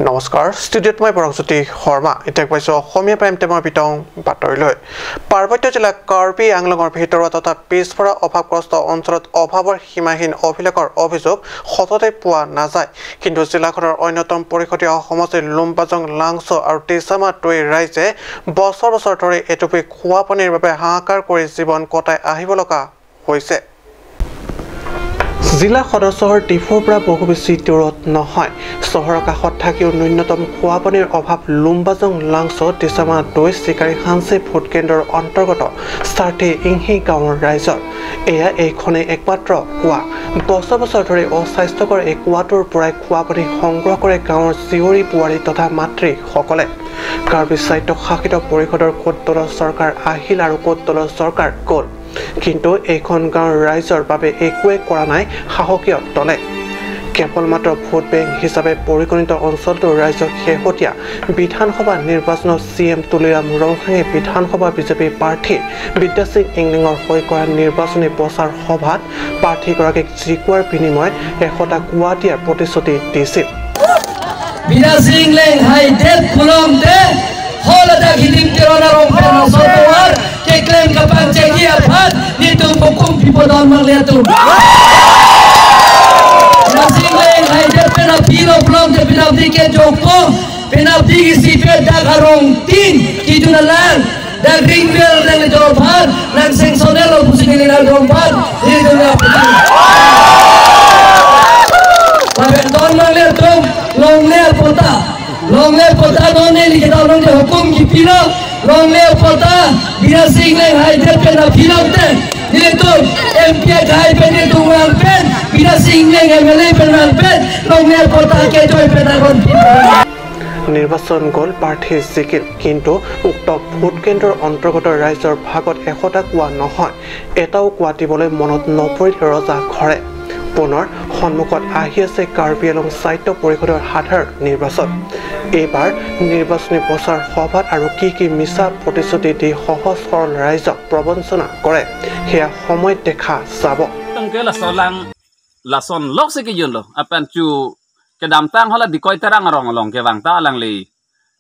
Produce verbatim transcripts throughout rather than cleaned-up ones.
নমস্কাৰ, ষ্টুডিঅ'ত মই পৰকজ্যোতি শৰ্মা। এতিয়া পাইছো অসমীয়া প্ৰাইম টাইমৰ বিতং বাতৰিলৈ। পাৰ্বত্য জিলা কাৰ্বি আংলঙৰ ভিতৰুৱা তথা পিছপৰা অভাৱগ্ৰস্ত অঞ্চলত অভাৱৰ সীমাহীন অভিলেখৰ অভিযোগ সততে পোৱা নাযায়। কিন্তু জিলাখনৰ অন্যতম পৰিষদীয় সমষ্টি লুম্বাজং লাংচ' আৰু তিছামা টুই ৰাইজে বছৰ বছৰ ধৰি এটুপি খোৱা পানীৰ বাবে হাহাকাৰ কৰি জীৱন কটাই আহিব লগা হৈছে। জিলা সদৰ চহৰ ডিফুৰ পৰা বহু বেছি দূৰত নহয়। চহৰৰ কাষত থাকিও ন্যূনতম খোৱা পানীৰ অভাৱ লুম্বাজং লাংচ' তিছামা টুই চিকাৰী হানচি ভোট কেন্দ্ৰৰ অন্তৰ্গত স্বাৰ্থী ইংহি গাঁৱৰ ৰাইজৰ। এয়া এইখনেই একমাত্ৰ কুঁৱা। বছৰ বছৰ ধৰি অস্বাস্থ্যকৰ এই কুঁৱাটোৰ পৰাই খোৱা পানী সংগ্ৰহ কৰে গাঁৱৰ জীয়ৰী বোৱাৰী তথা মাতৃসকলে। কাৰ্বি স্বায়ত্তশাসিত পৰিষদৰ ক'ত দলৰ চৰকাৰ আহিল আৰু ক'ত দলৰ চৰকাৰ গ'ল, কিন্তু এইখন গাঁৱৰ ৰাইজৰ বাবে একোৱে কৰা নাই শাসকীয় দলে। কেৱল মাত্ৰ ভোট বেংক হিচাপে পৰিগণিত অঞ্চলটোৰ ৰাইজক শেহতীয়া বিধানসভা নিৰ্বাচনত চি এম তুলিৰাম ৰংহাঙে বিধানসভা বিজেপি প্ৰাৰ্থী বিদ্যা সিং ইংলেঙৰ হৈ কৰা নিৰ্বাচনী প্ৰচাৰ সভাত প্ৰাৰ্থীগৰাকীক জিকোৱাৰ বিনিময়ত এশটা কুঁৱা দিয়াৰ প্ৰতিশ্ৰুতি দিছিল। Bidya Sing Engleng hai det pulote, hol ada hidim terona rong perna sotoar, keklem kapangchegi aphan, nelitum hukum pipodon manglitum. Bidya Sing Engleng hai det pena pilo pulote penalti ke jokpo, penalti isi pe dak arong tin, kijun alang, dak ring bell nang le jor phan, nang seng sonel lo pusi neli nang jor phan, nelitum nang pusi. Lapen don manglitum, longle patta. Longle patta don neli kita long je hukum kipilo. Longle patta, Bidya Sing Engleng hai det pena pilo te. Nelitum M P akhai pen nelitum vang pen, Bidya Sing Engleng M L A pen vang pen, longle patta kejoi pen agon pilo. নিৰ্বাচন গ'ল, প্ৰাৰ্থী জিকিল, কিন্তু উক্ত ভোট কেন্দ্ৰৰ অন্তৰ্গত ৰাইজৰ ভাগত এশটা কুঁৱা নহয়, এটাও কুঁৱা দিবলৈ মনত নপৰিল ৰজা ঘৰে। পুনৰ সন্মুখত আহি আছে কাৰ্বি আংলং স্বায়ত্ত পৰিষদৰ সাধাৰণ নিৰ্বাচন। এইবাৰ নিৰ্বাচনী প্ৰচাৰ সভাত আৰু কি কি মিছা প্ৰতিশ্ৰুতি দি সহজ সৰল ৰাইজক প্ৰবঞ্চনা কৰে, সেয়া সময়ত দেখা যাব। Tangke laso lang lason lok si kejun lo. Apan chu kedamtang hala Dikoi Terang arong along kevang ta alangli,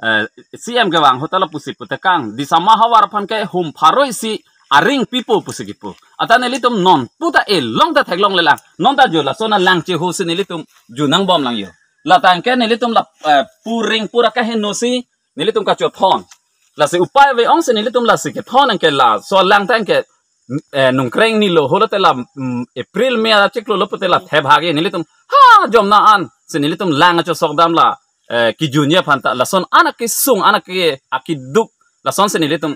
eh, C M kevang ahut ta lapusi putekang. Disama havar aphan ke hum pharo isi aring pipo pusi kipu. Ata nelitum non puta e long ta theklonglelang. Non ta jo lason alang cheho si nelitum junang bomlang jo. Latangke nelitum la, eh, puring pura kaheno si nelitum kachethon. Lasi upai ave ong si nelitum lasi kethon anke laso lang tangke, eh, nungkreng ni lo holo te la, mm, April May achiklo lo pute la thebhagi nelitum ha jomna an si nelitum lang achosok dam la, eh, kijunji aphan ta lason anak kesung anak ke akiduk lason si nelitum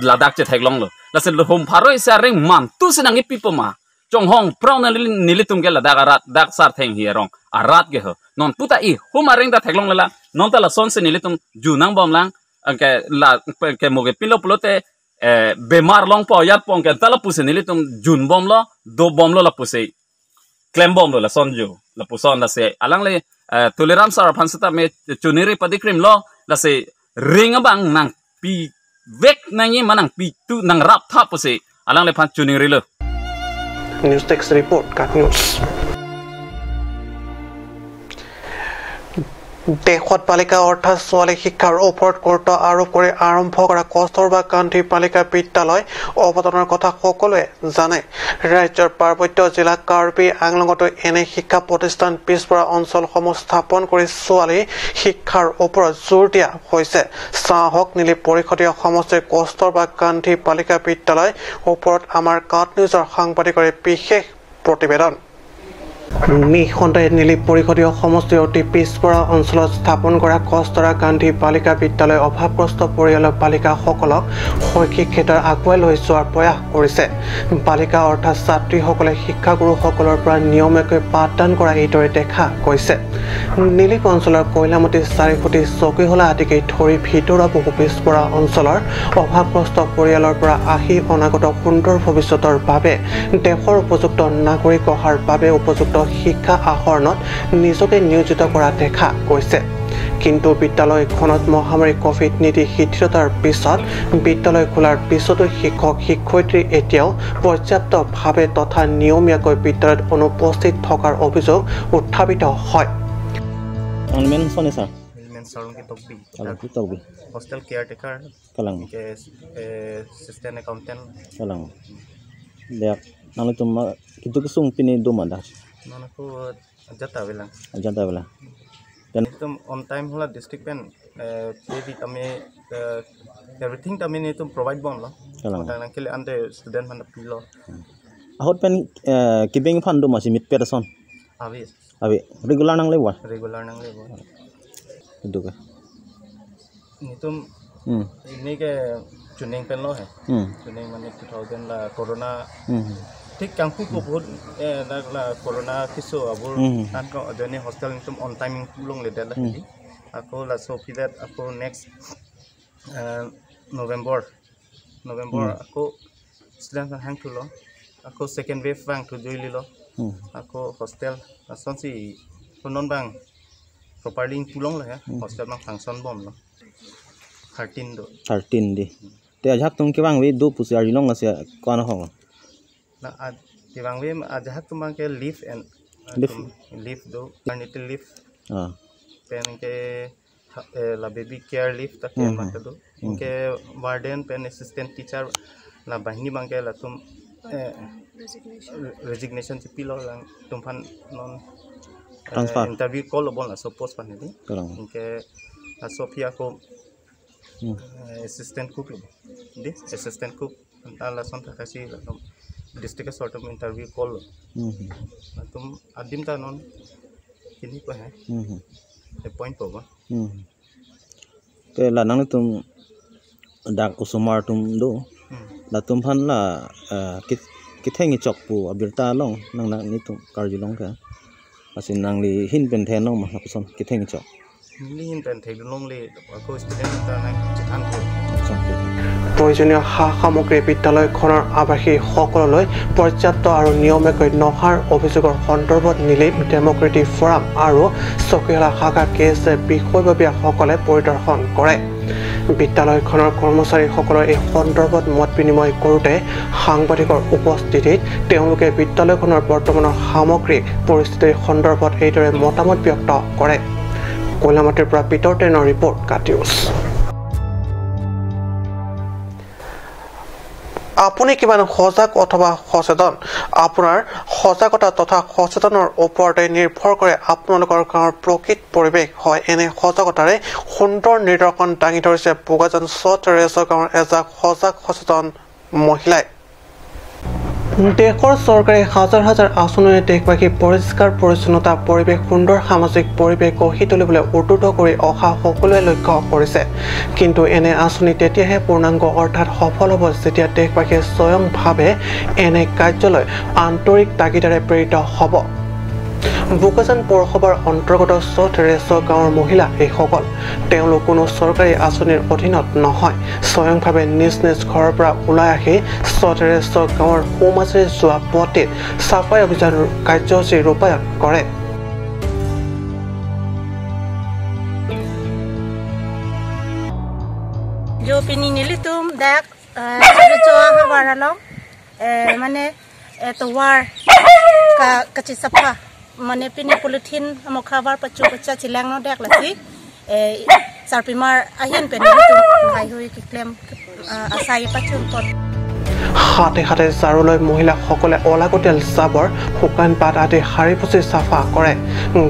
ladak chetheklonglo. Lasi hum pharo isi aring mantu si nangkipipo ma. Chonghong prong na neli-, nelitum ke ladak arat, dak Sartheng hi arong arat ke ho. Non puta ihum aring ta theklonglelang. Non ta lason si nelitum junang bomlang. Anke la, ke moge pilo pulote, eh, bemar longpo, yat pong ke ta lapusi nelitum jun bomlo, do bomlo lapusi klem bomlo lason ju, lapuson lasi. Alangli, eh, Tuliram sir aphan seta me chuningri padikrimlo, lasi ring abang nangpivek nangji ma nangpitu nangrap tha pusi alangliphan chuningrilo. News Desk Report, KAT News. দেশত বালিকা অৰ্থাৎ ছোৱালী শিক্ষাৰ ওপৰত গুৰুত্ব আৰোপ কৰি আৰম্ভ কৰা কস্তুৰবা গান্ধী বালিকা বিদ্যালয় অৱদানৰ কথা সকলোৱে জানে। ৰাজ্যৰ পাৰ্বত্য জিলা কাৰ্বি আংলঙতো এনে শিক্ষা প্ৰতিষ্ঠান পিছপৰা অঞ্চলসমূহ স্থাপন কৰি ছোৱালী শিক্ষাৰ ওপৰত জোৰ দিয়া হৈছে। চাওক নিলি পৰিষদীয় সমষ্টিৰ কস্তুৰবা গান্ধী বালিকা বিদ্যালয় ওপৰত আমাৰ KAT Newsৰ সাংবাদিকৰে বিশেষ প্ৰতিবেদন। নিঃসন্দেহে নিলি পৰিষদীয় সমষ্টিৰ অতি পিছপৰা অঞ্চলত স্থাপন কৰা কস্তুৰবা গান্ধী বালিকা বিদ্যালয় অভাৱগ্ৰস্ত পৰিয়ালৰ বালিকাসকলক শৈক্ষিক ক্ষেত্ৰত আগুৱাই লৈ যোৱাৰ প্ৰয়াস কৰিছে। বালিকা অৰ্থাৎ ছাত্ৰীসকলে শিক্ষাগুৰুসকলৰ পৰা নিয়মীয়াকৈ পাঠদান কৰা এইদৰে দেখা গৈছে। নিলিক অঞ্চলৰ কৈলামতি, চাৰিখুটি, চকীহোলা আদিকে ধৰি ভিতৰুৱা বহু পিছপৰা অঞ্চলৰ অভাৱগ্ৰস্ত পৰিয়ালৰ পৰা আহি অনাগত সুন্দৰ ভৱিষ্যতৰ বাবে দেশৰ উপযুক্ত নাগৰিক অহাৰ বাবে উপযুক্ত শিক্ষা আহৰণত নিজকে নিয়োজিত কৰা দেখা গৈছে। কিন্তু বিদ্যালয়খনত মহামাৰী কভিড নীতি শিথিলতাৰ পিছত বিদ্যালয় খোলাৰ পিছতো শিক্ষক শিক্ষয়িত্ৰী এতিয়াও পৰ্যাপ্তভাৱে তথা নিয়মীয়াকৈ বিদ্যালয়ত অনুপস্থিত থকাৰ অভিযোগ উত্থাপিত হয়। Ang mention ni sir. Sarlongki Tokbi. Sarlongki Tokbi. Hostel caretaker. Kalang. Ke, eh, assistant accountant. Kalang. Dia, nanglitum ma, itu kesung pini do ma dak? Non ako ajat avelang. Ajat avelang. Dan itum on time hala district pen, eh, P V tame, eh, everything tame itum provide bomlo. Kalang. Tang nangkele ante student aphan pilo. Ahut pen, eh, kibeng aphan do ma si mit person? Ave. Ave, regular nangle bo? Regular nangle bo. Itu ke. Itum Hmm. Ini ke chuning pen lo he. Hmm. Chuning mane two thousand la corona. Hmm. Thik kangpu ko bahut, eh, la, la corona kiso abur Hmm. Tan ko ajani hostel itum on time pulongle dela Hmm. Hedi. Ako laso pidet ako next, eh, November. November Hmm. Ako student aphan hangthulo. Ako second wave vangthu juililo. Hmm. Ako hostel lasonsi konon bang properly pulonglo he. Hmm. Hostel bang function bomlo. Thirteen do. Thirteen di. Te ajahak atum kevang ave do pusi arjulong lasi ko-an ahok? Na a-, kevang ave ajahak atum bang ke leave and, uh, Leave. Atum leave do, maternity leave. Ah. Pen ke ha-, eh, la baby care leave ta ke Hmm. Mata do. Hmm. Ke warden pen assistant teacher la banghini bang ke latum, eh, Resignation. Re-, resignation chepilo, latum aphan non, eh, Transfer. Interview call lo bon laso post aphan hedi. Kalang. Ke laso aphi ako Hmm. Eh, assistant cook lo. Di, assistant cook. Anta lason thakasi latum district asor atum interview call lo. Hmm. Latum adim ta non kini ko he. Hmm. Appoint po ba. Hmm. Te la nangtum dak osomar atum do. Hmm. Latum aphan la, eh, kit-, kitheng chok pu abirta long nang nanglitum karjulong ke. Asin nangli ahin pen theklong ma lapuson kitheng chok. Neli ahin pen theklongle ako student ta nang chethan ko. Sampai. প্ৰয়োজনীয় সা সামগ্ৰী বিদ্যালয়খনৰ আৱাসীসকললৈ পৰ্যাপ্ত আৰু নিয়মীয়াকৈ নহাৰ অভিযোগৰ সন্দৰ্ভত নিলেপ ডেমক্ৰেটিক ফৰাম আৰু চকীহলা শাখা কে এছ এ বিষয়ববীয়াসকলে পৰিদৰ্শন কৰে। বিদ্যালয়খনৰ কৰ্মচাৰীসকলৰ এই সন্দৰ্ভত মত বিনিময় কৰোঁতে সাংবাদিকৰ উপস্থিতিত তেওঁলোকে বিদ্যালয়খনৰ বৰ্তমানৰ সামগ্ৰিক পৰিস্থিতিৰ সন্দৰ্ভত এইদৰে মতামত ব্যক্ত কৰে। কয়লামাটিৰ পৰা পিতৰ টেনৰ ৰিপৰ্ট, কাট নিউজ। আপুনি কিমান সজাগ অথবা সচেতন? আপোনাৰ সজাগতা তথা সচেতনৰ ওপৰতে নিৰ্ভৰ কৰে আপোনালোকৰ গাঁৱৰ প্ৰকৃত পৰিৱেশ। হয়, এনে সজাগতাৰে সুন্দৰ নিদৰ্শন দাঙি ধৰিছে বোকাজান ছ টেৰেছ গাঁৱৰ এজাক সজাগ সচেতন মহিলাই। দেশৰ চৰকাৰে হাজাৰ হাজাৰ আঁচনিৰে দেশবাসীৰ পৰিষ্কাৰ পৰিচ্ছন্নতা, পৰিৱেশ, সুন্দৰ সামাজিক পৰিৱেশ গঢ়ি তুলিবলৈ উদ্বুদ্ধ কৰি অহা সকলোৱে লক্ষ্য কৰিছে। কিন্তু এনে আঁচনি তেতিয়াহে পূৰ্ণাংগ অৰ্থাৎ সফল হ'ব, যেতিয়া দেশবাসীয়ে স্বয়ংভাৱে এনে কাৰ্যলৈ আন্তৰিক তাগিদাৰে প্ৰেৰিত হ'ব। বোকাজান পৌৰসভাৰ অন্তৰ্গত ছ টেৰেছ গাঁৱৰ মহিলা এইসকল। তেওঁলোক কোনো চৰকাৰী আঁচনিৰ অধীনত নহয়। স্বয়ংভাৱে নিজ নিজ ঘৰৰ পৰা ওলাই আহি ছ টেৰেছ গাঁৱৰ সোঁমাজেৰে যোৱা পথটিত চাফাই অভিযান কাৰ্যসূচী ৰূপায়ণ কৰে। Jo pini nelitum dak, eh, Silocho havar along, eh, mane, eh, tovar ka, kachesapha, mane pini polythene amokha var pachu pacha chelang no dak lasi, eh, sarpimar ahin pen nelitum lahai hui keklem, ah, asai pachun pot. হাতে হাতে ঝাৰু লৈ মহিলাসকলে অলাগতিয়াল জাবৰ, শুকান পাত আদি সাৰি পুচি চাফা কৰে।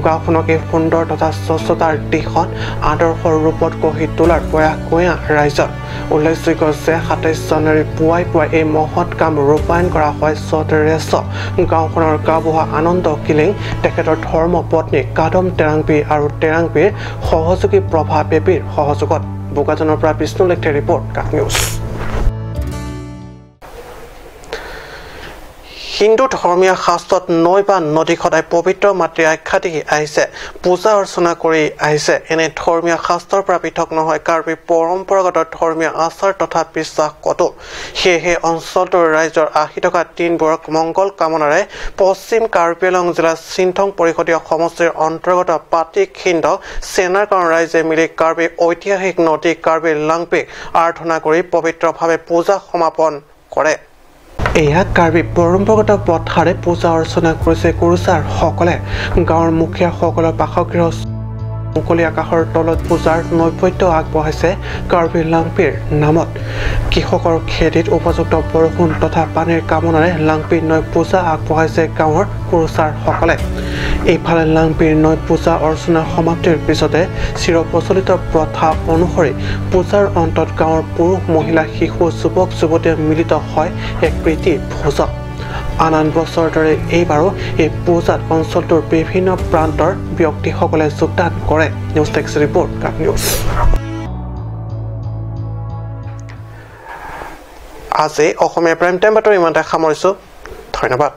গাঁওখনক এই সুন্দৰ তথা স্বচ্ছতাৰ দিশত আদৰ্শৰ ৰূপত গঢ়ি তোলাৰ প্ৰয়াস কৰে ৰাইজৰ। উল্লেখযোগ্য যে সাতাইছ জানুৱাৰী পুৱাই পুৱাই এই মহৎ কাম ৰূপায়ণ কৰা হয় ছ টেৰেছ গাঁওখনৰ গাঁওবুঢ়া আনন্দ কিলিং, তেখেতৰ ধৰ্ম পত্নী কাদম তেৰাংপী আৰু তেৰাংপীৰ সহযোগী প্ৰভা বেবীৰ সহযোগত। বোকাজানৰ পৰা বিষ্ণু লেকথেৰ ৰিপৰ্ট, কাট নিউজ। হিন্দু ধৰ্মীয় শাস্ত্ৰত নৈ বা নদীক সদায় পবিত্ৰ মাতৃ আখ্যা দি আহিছে, পূজা অৰ্চনা কৰি আহিছে। এনে ধৰ্মীয় শাস্ত্ৰৰ পৰা পৃথক নহয় কাৰ্বি পৰম্পৰাগত ধৰ্মীয় আচাৰ তথা বিশ্বাস ক'তো। সেয়েহে অঞ্চলটোৰ ৰাইজৰ আহি থকা দিনবোৰক মংগল কামনাৰে পশ্চিম কাৰ্বি আংলং জিলাৰ চিংথং পৰিষদীয় সমষ্টিৰ অন্তৰ্গত পাতিখিণ্ড চেনাৰ গাঁৱৰ ৰাইজে মিলি কাৰ্বি ঐতিহাসিক নদী কাৰ্বি লাংপিক আৰাধনা কৰি পবিত্ৰভাৱে পূজা সমাপন কৰে। এয়া কাৰ্বি পৰম্পৰাগত প্ৰথাৰে পূজা অৰ্চনা কৰিছে কুৰুচাৰসকলে। গাঁৱৰ মুখীয়াসকলৰ বাসগৃহ মুকলি আকাশৰ তলত পূজাৰ নৈবেদ্য আগবঢ়াইছে কাৰ্বি লাংপিৰ নামত। কৃষকৰ খেতিত উপযুক্ত বৰষুণ তথা পানীৰ কামনাৰে লাংপি নৈ পূজা আগবঢ়াইছে গাঁৱৰ পুৰুষাৰসকলে। এইফালে লাংপিৰ নৈ পূজা অৰ্চনা সমাপ্তিৰ পিছতে চিৰপ্ৰচলিত প্ৰথা অনুসৰি পূজাৰ অন্তত গাঁৱৰ পুৰুষ মহিলা শিশু যুৱক যুৱতীয়ে মিলিত হয় এক প্ৰীতি ভোজত। আন আন বছৰ দৰে এইবাৰো এই পূজাত অঞ্চলটোৰ বিভিন্ন প্ৰান্তৰ ব্যক্তিসকলে যোগদান কৰে। নিউজ ডেস্ক ৰিপৰ্ট, কাট নিউজ। আজি অসমীয়া প্ৰাইম টাইম বাতৰি ইমানতে সামৰিছো। ধন্যবাদ।